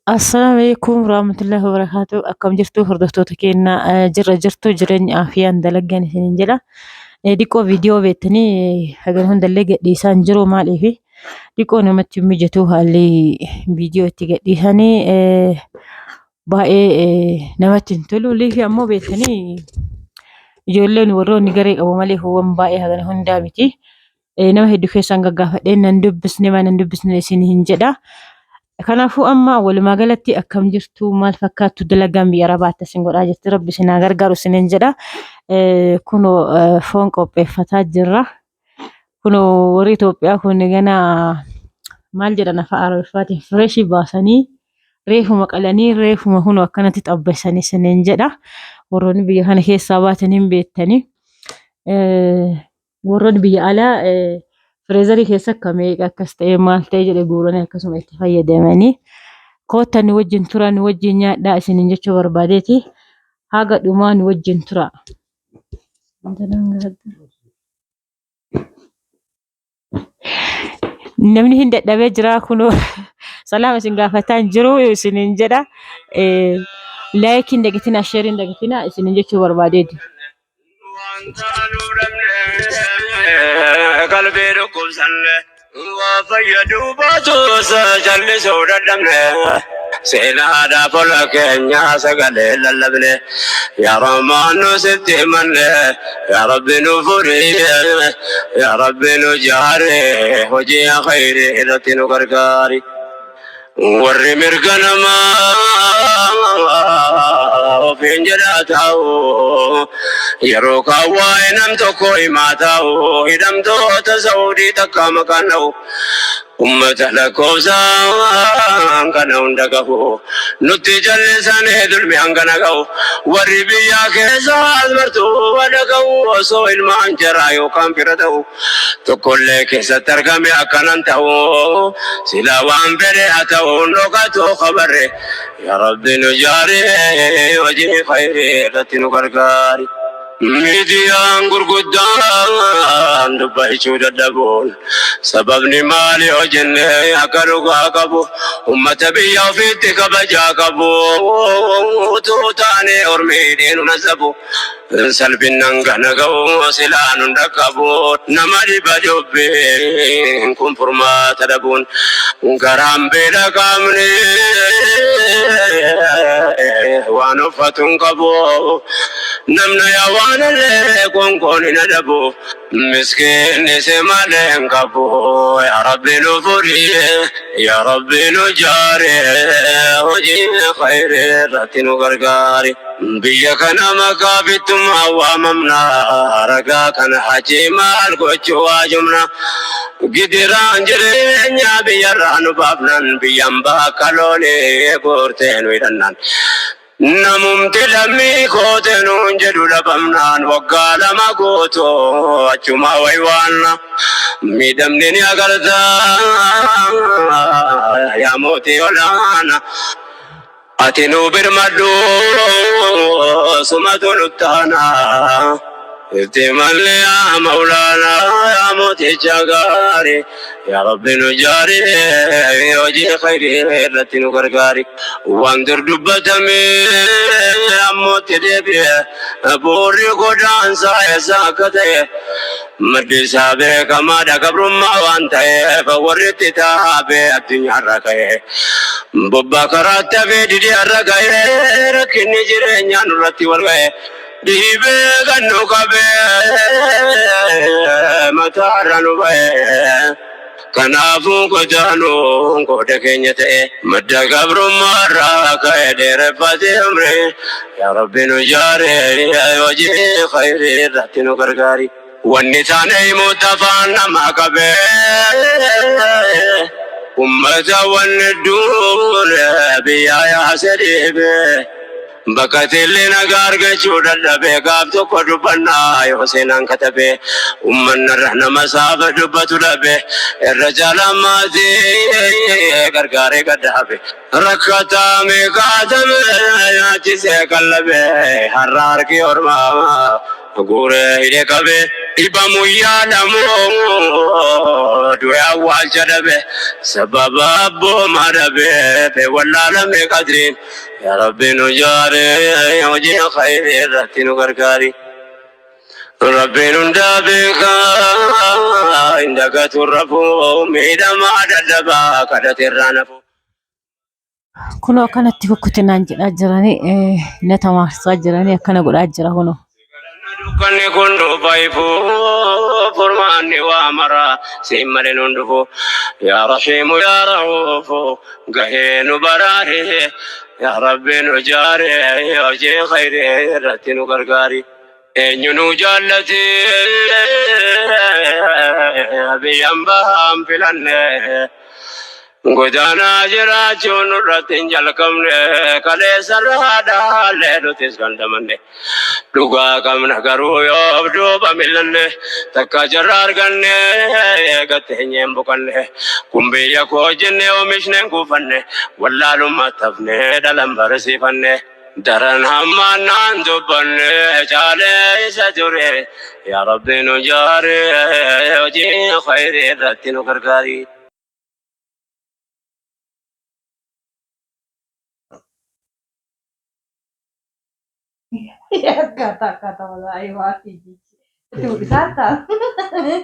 Assalaamu alaikum warahmatullahi wabarakatuh. Akkam jirtu hordoftoota keenya jirra jirtu jireenya afiyaan dalagaan isiniin jedha. Diqqoo viidiyoo beektanii hagan hundallee gadhiisaa hin jiru maaliif diqqoo namatti hin mijatu haalli viidiyoo itti gadhiisanii baay'ee namatti hin tolu. Liifi ammoo beektanii ijoolleen warroonni garee qabu malee waan baay'ee hagan hundaa miti. Nama hedduu keessaan gaggaafadhee nan dubbisne maa nan dubbisne isin hin jedha. Kanaafuu amma walumaa galatti akkam jirtu maal fakkaattu dalagaan biyya arabaa akka isin godhaa jirti rabbi isin haa gargaaru isiniin jedha. Kunoo foon qopheeffataa jirra. Kunoo warri Itoophiyaa kun gana maal jedhan afaan Arabiffaatiin fireeshii baasanii reefuma qalanii reefuma kunoo akkanatti xabbasanii isiniin jedha. Warroonni biyya kana keessaa baatan hin beektanii. Warroonni biyya alaa fireezarii keessa akka meeqa akkas ta'e maal ta'e jedhe guuranii akkasuma itti fayyadamanii koottaa nu wajjin turaa nu wajjin nyaadhaa isiniin jechuu barbaadeeti haga dhumaa nu wajjin turaa. Namni hin dadhabee jira kunoo salaama isin gaafataa hin jiru isiniin jedha. Laayikii hin dagatinaa sheerii hin dagatinaa isiniin jechuu barbaadeeti. Qalbii dhukkubsanne waa fayyaduu baatus jallisuu dadhabne seenaadhaaf ola keenya sagalee lallabne yaa Rahmaan nu sitti himanne yaa Rabbi nu furi yaa Rabbi nu jaare hojii khayrii irratti nu gargaari. Warri mirga namaa ofiin jedhaa taa'u yeroo kaan waa'ee nam tokko himaa taa'u hidhamtoota Saudii takka maqaan dha'u ummata lakkoofsaan kana hunda gahu nutti jallisanii dulmi hangana gahu warri biyyaa keessaas martuu dhaga'u osoo ilmaan jaraa yookaan fira ta'u tokkollee keessatti argame akkanan ta'u sila waan fedhe haa ta'u dhokatu kabarre yaa Rabbi nu jaari hojii khayrii irratti nu gargaari. Miidiyaan gurguddaan dubbachuu dadhabuun sababni maali yoo jenne akka dhugaa qabu ummata biyya ofiitti kabajaa qabu utuu taane ormii diinu nasabu salphinnan gana ga'u silaa nun dhaqqabu nama dhiba dubbiin kun furmaata dhabuun garaan beela qaamni waan uffatu hin qabu namna yaa waan illee konkoon hin adabu miskiinni si malee hin qabu yaa rabbi nu furi yaa rabbi nu jaare hojii khayrii irratti nu gargaari. Biyya kana maqaa bittummaa waamamna ragaa kana hajii maal gochuu waajumna gidiraan jireenya biyyarraa nu baafnan biyyan bakka loonii guurtee nu hidhannan. Namumti lammii koote nuun jedhu dhabamnaan waggaa lama guutuu achuma waywaanna miidhamni ni agarta yaa mootii olaana. Ati nu birmadhu sumatu nuttaana itti malle yaa maulaana yaa mooticha gaarii yaa rabbi nu jaari hojii khayrii irratti nu gargaari waan dur dubbatame ammootti deebi'e buurri godaansaa eessa akka ta'e maddi isaa beekamaadha gabrummaa waan ta'eef warri itti taabee addunyaarra ka'e bobbaa karaatti hafee didee har'a ga'ee rakkinni jireenyaa nurratti wal ga'e dhiibee kan nu qabee mataarra nu ba'e. Kanaafuu godaanuun qooda keenya ta'e madda gabrummaarraa ka'e dheereffatee umri yaa Rabbi nu jaare hojii khayrii irratti nu gargaari. Wanni taane himuutti afaan namaa qabee ummata wanni duun biyyaa yaase dhiibee. Bakka tilli nagaa argachuu dadhabee gaaf tokko dubbannaa yoo seenaan katabee uummanni irra nama saafa dubbatu dhabe irra caalaa maatii gargaaree gadhaabe rakkataa meeqaatame nyaachisee qallabe har'a harki ormaa guuree hidhee qabe. Dhibamu yaalamu du'e awwaalcha dhabe sababa abboomaa dhabe wallaalame qadriin yaa Rabbi nu jaare hojii khayrii irratti nu gargaari. Rabbiin hundaa beekaa hin dagatu rafuu miidhamaa dadhabaa kadhate irraa nafu. Kunoo akkanatti kukkutinaan jedhaa jiranii na tamaarsaa jiranii akkana godhaa jira kunoo. Dukkanni kun dhufa ifuu furmaanni waa mara siin malee nun dhufu yaa rahiimu yaa ra'uufu gahee nu baraare yaa rabbi nu jaare hojii khayrii irratti nu gargaari. Eenyu nu jaallate biyyan bahaan filanne godaanaa jiraachuun nurratti hin jalqabne kaleessarraa dhaallee nutis kan damanne dhugaa qabna garuu yoo of duuba millanne takka jarra arganne gatteenyeen boqanne kun biyya koo jenne oomishne kuufanne wallaalummaa tafne dhalan barsiifanne. Daran hammaannaan dubbanne caalee isa ture yaa rabbi nu jaare hojii khayrii irratti nu gargaari. Akkaataa akkaataa walaa waa fi jechi. Itti mul'isaa ta'a.